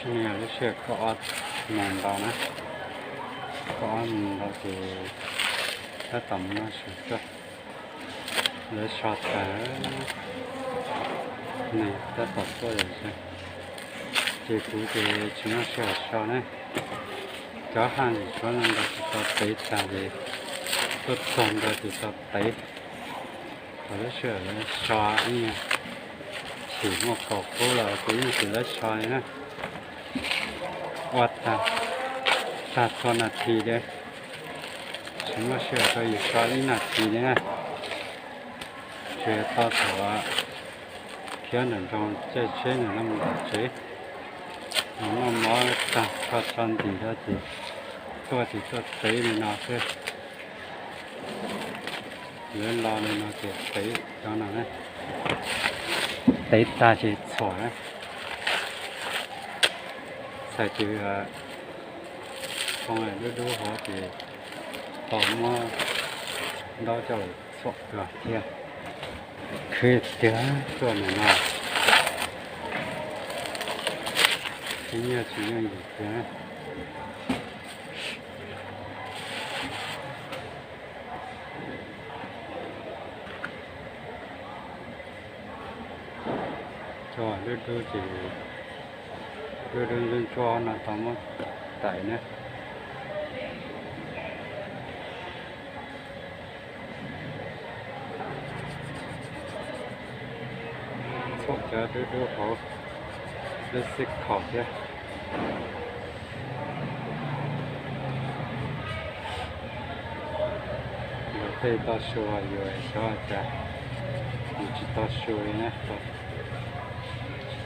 Nws yog lub sij hawm kaum ob moos ntau na, kaum ob moos ntau ces tab tom muab sawv tuaj. Lawv so tag, nws tab tom tuaj lawm. Ces kuv ces tsis muaj sij hawm so na, cov haj lwm tshuav no nrog tsis tau tev tag ces tuaj txog nrog tsis tau tev. Thaum lub sij hawm lawv so ib nyuag chim muaj kaus qub los ces yeej tsis lawv so li na. Ua tag, tag txhua nas this li, tsis muaj sij hawm rau yus so ib nas this li na. Tsuas yog tau thaum khiav nram nroog caij tsheb nws no mus tom tsev, mus noj mov tag kho tso ntim rau ces tuaj ces tuaj tev li no xwb. Lawv lo li no ces tev cov no na, tev tag ces txhuam na. Txhais tes poo dub dub hov ces tau muab ntaub coj los txhuam dua thiab. Khwv tiag tuaj ntawm no, tsis nyiaj tsis yeej yus tiag. Cov dub dub ces dub dub ntsuab ntsuab no tau muab tais na. Txhuam cov dub dub hauv lub xib khaum thiab. Luag tej tau su yus xyov cas yus tsis tau su li na, tsis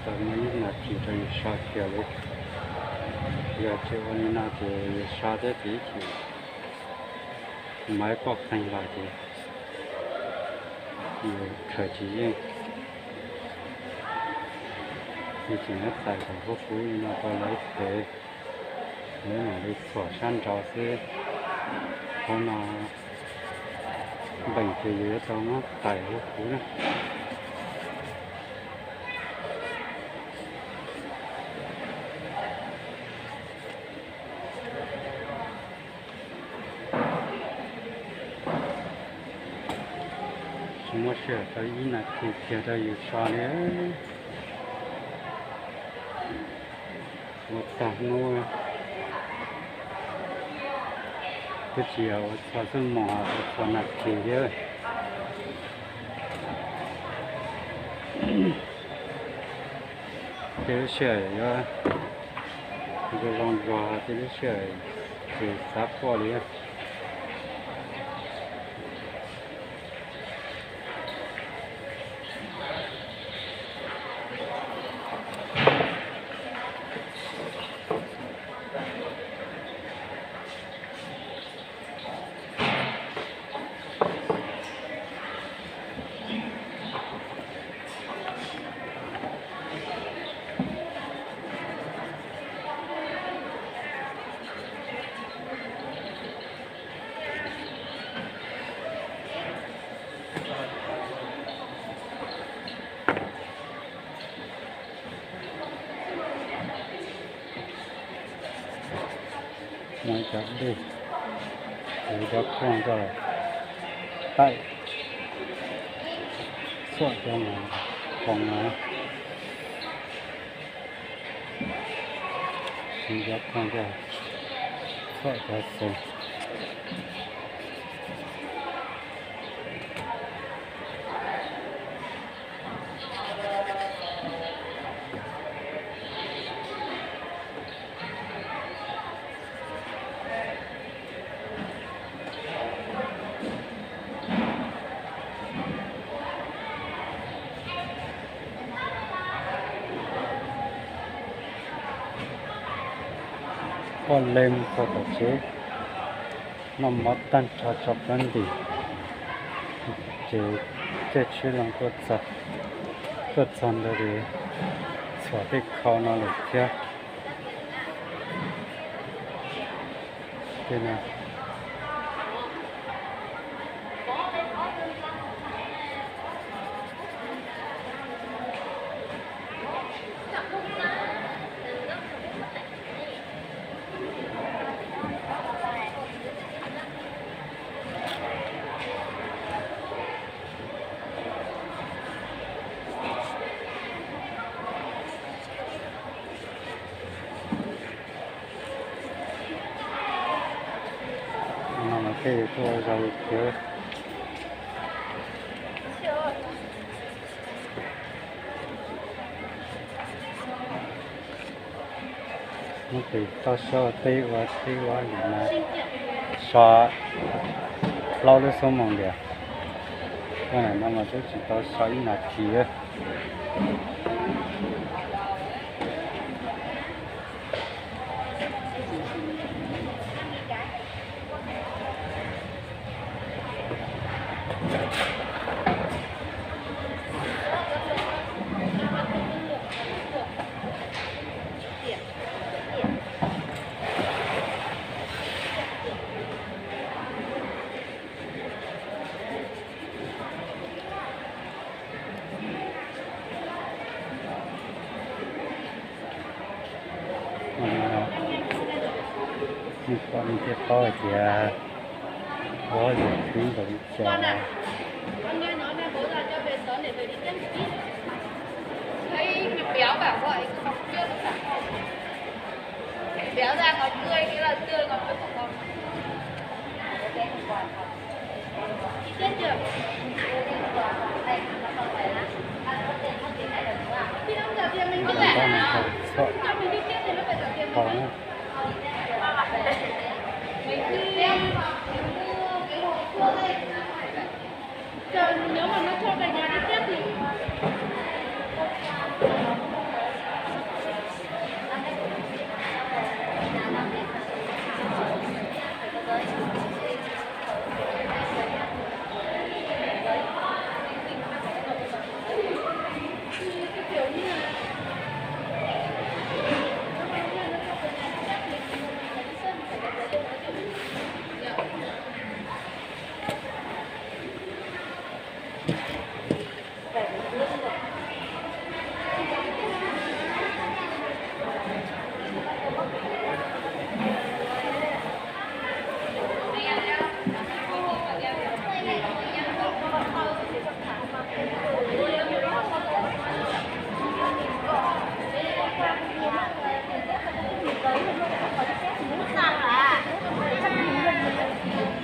tau muaj ib nas this rau yus so kiag li. Yog tsis ua li no ces yus so thiab ces ib chim maiv poj qeeg los ces yus khaws tsis yeej. Yus tseem muab tais kom huv huv li no rau lawv pem, lawv mam li txhuam sab nraud xwb. Qhov no npeem ces yus yuav tau muab tais huv huv na. Tsis muaj sij hawm tau ib nas this kiag rau yus so li. Ua tag hnub, twb tsis yog ua txog xuab moos, ua txog nas this thiab. Tej lub sij hawm yuav zoo zoo zog, tej lub sij hawm tsis xav quaj li. Muab cov dej, muab cov khoom coj los taij, txhuam cov no, khoom no, siv cov khoom coj txhuam cov xees. Poj le mus txog tom tsev, noj mov tag nrho tso plab ntim, ces caij tsheb los tuaj txog, tuaj txog ntawd ces txhuam tej khau no lawm thiab. Tej no Ua zoo tiag. Hnub twg tau so tej ua tej ua li no, so plaub lub xuab moos ntiag. Ua no mas twb tsis tau so ib nas this. Nws pom nws thiaj paub hais tias ua yam twb nkaus li cas.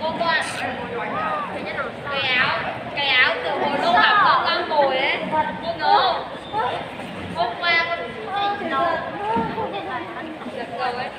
Cô qua, cái áo, cái áo từ hồi lâu lắm con đang ngồi ấy. Cô nhớ không? Hôm qua con chỉ cho chị nó. Giật cầu ấy.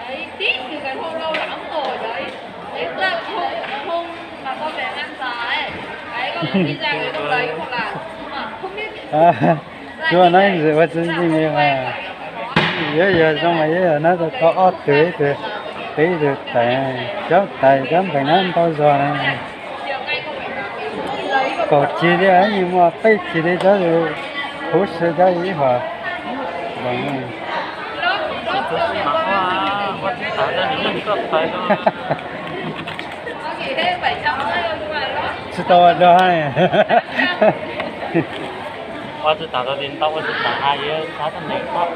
Đấy, tít từ cái hôm lâu lắm rồi đấy. Đấy, tức là cái hôm, hôm mà con bé ăn giò ấy. Đấy, con cũng đi ra cái hôm đấy hoặc là, nhưng mà không biết. Cuaj nab ntxim ua txiv ntxim li mas. Yuav yog zoo mas yuav yog nab tau ob tug, ib tug tub, ib tug tais, cov tais cov npeeg nab ntau zog na. Kaum chim li, yeej muaj peb chim li cov huv si cov ib hom. Tsis tau ua dog. Ua tsis tau rau li ntau, ua tsis tau hais yuav xav tau neeg tau.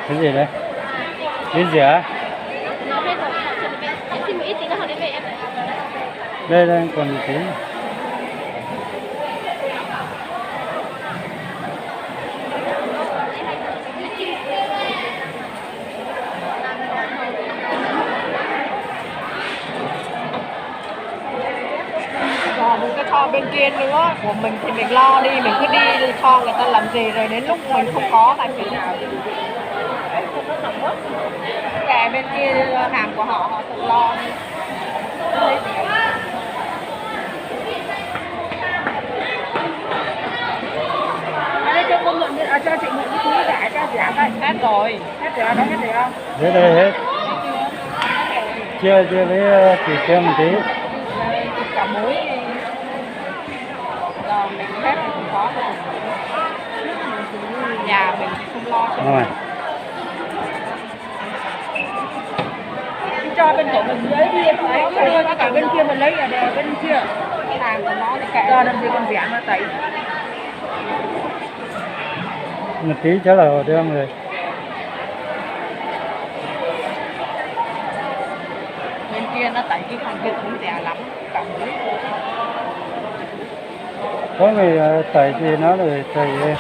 Cái gì đấy? Cái gì hả? Đây, đây còn một tí. Rồi mình cứ cho bên kia nữa, của mình thì mình lo đi, mình cứ đi cho người ta làm gì, rồi đến lúc mình không có tài chính. Kệ bên kia, hàng của họ, họ tự lo đi. Ở đây cho cô mượn, à, cho chị mượn cái túi vải cho rẻ vậy. Hết rồi. Hết rồi, đóng hết rồi không? Dễ đây hết. Chia chia với ờ, chị kia một tí. Cả muối thì do mình hết không có rồi. Nhà mình thì không lo cho. Rồi. Cho bên chỗ mình lấy đi, không có cho cả bên kia mình lấy, là bên kia. Hàng của nó thì kệ. Cho làm gì còn rẻ mà tẩy. Một tí chắc là được không rồi. Bên kia nó tẩy cái hàng kia cũng rẻ lắm, cả muối. Có người ờ, tẩy thì nó lại tẩy ờ,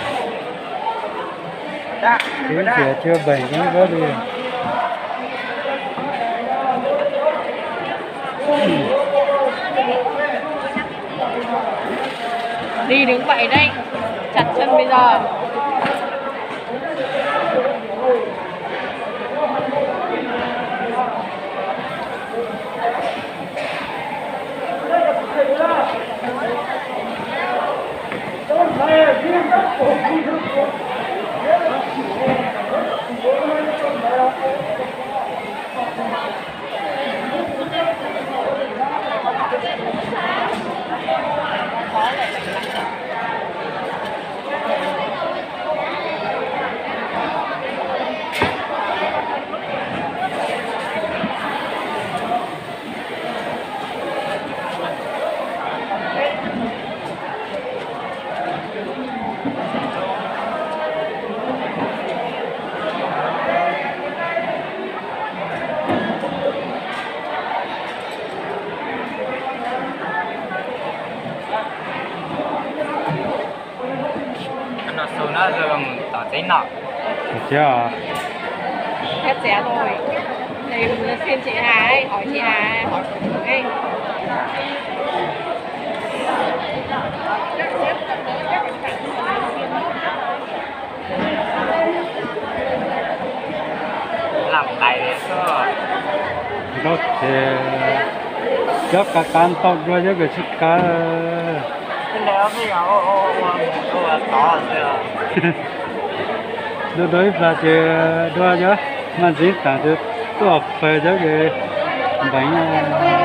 Đã, cứ đã. Rẻ chưa bền cũng có đi. Đi đứng vậy đấy, chặt chân bây giờ. Nó xu nó rơi vào một tỏ tí nọ. Được chưa? Hết giá rồi. Này, xin chị Hà ấy, hỏi chị Hà ấy, hỏi chị ấy. Lam qais thiab xwb. Ntaub ces cov kav kav ntau dua cov kws tsis kav. Dua dua ib plag ces dua cov mas ntxiv tas ces tuaj pawg cov kws npeev.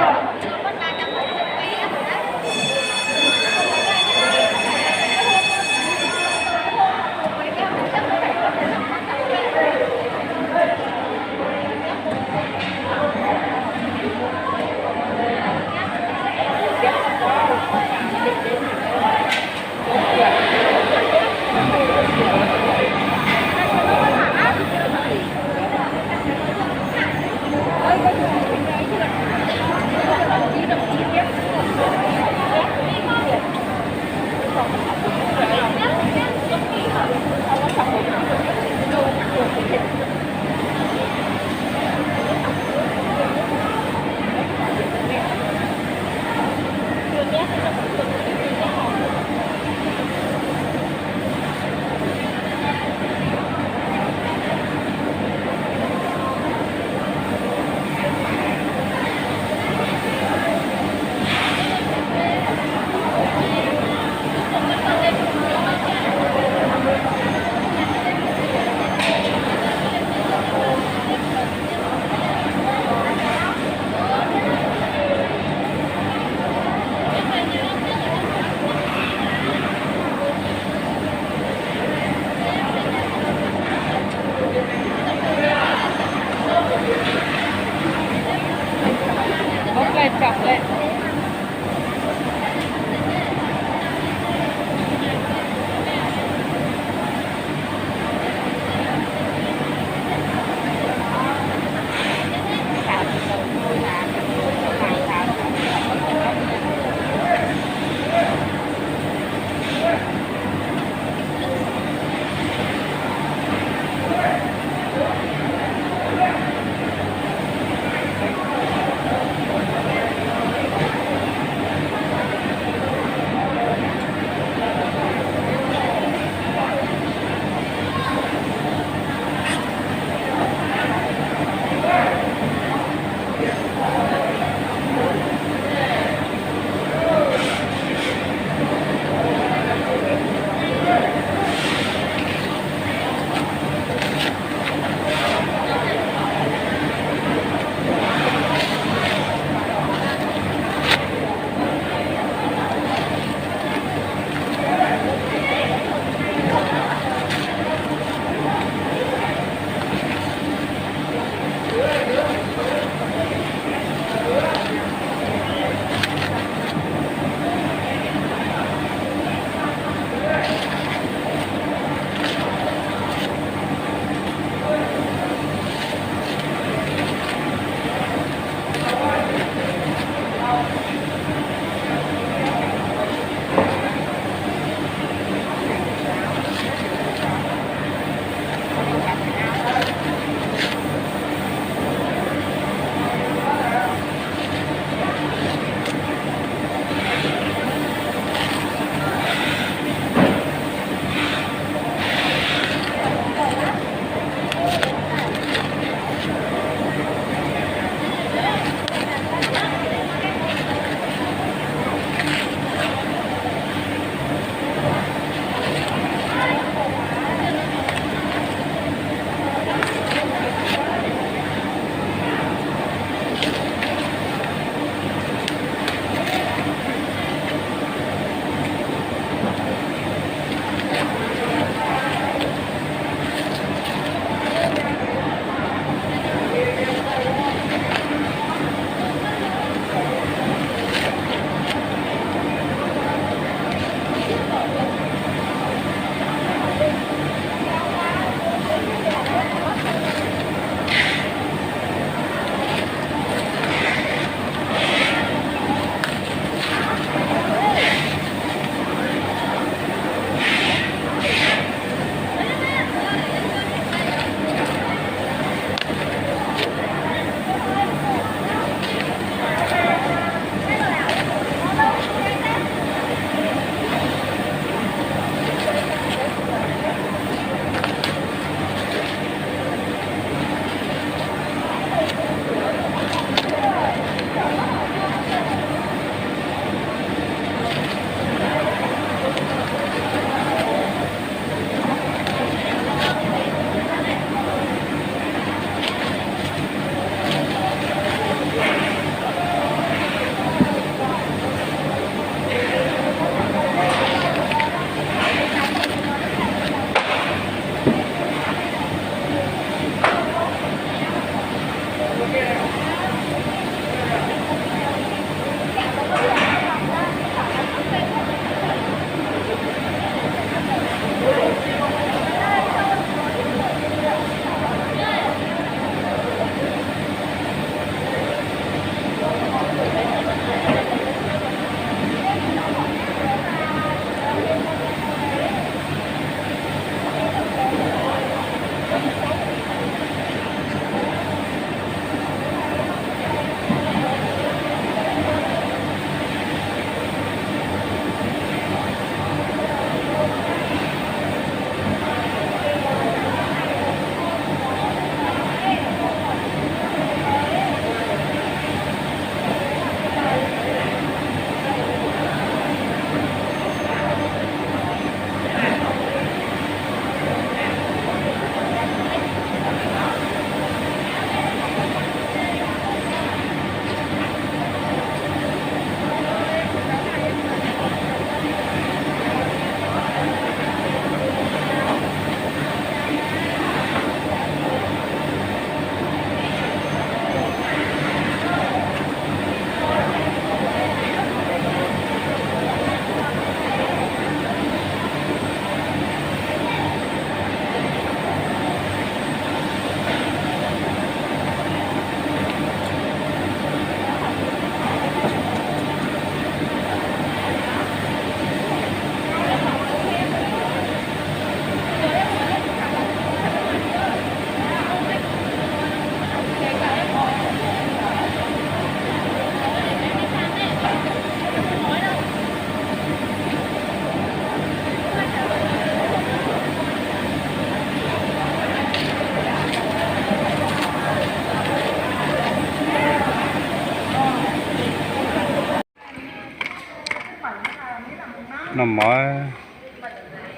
Noj mov,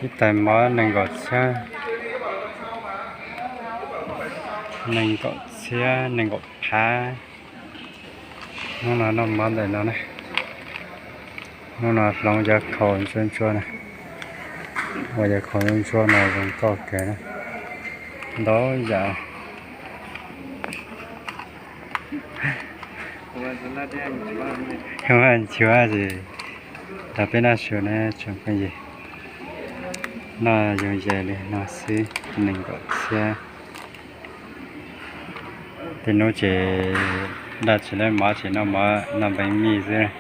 ib tais mov nees nkaum txhiab, nees nkaum txhiab nees nkaum phav. Hnub no noj mov ntawm no na. Hnub no hloov cov khaus ntsuab ntsuab na. Ua cov khaus ntsuab ntsuab no zoo nkauj kawg na. Ntau yam. Nchuav ces los peb noj su na tsoom phooj ywg. Noj yooj yim li no xwb, nees nkaum txhiab. Tej hnub ces daj tsis laib mov ces noj mov noj npeev mij xwb.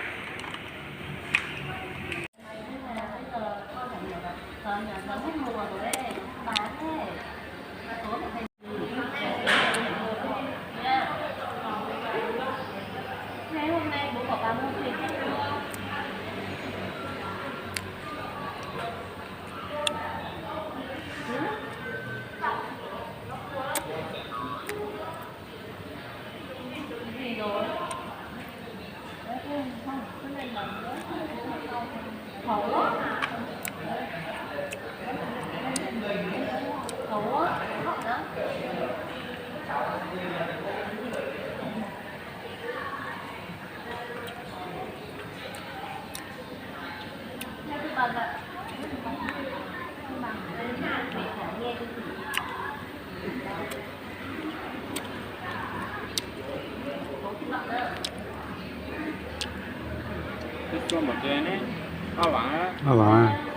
Ob vab.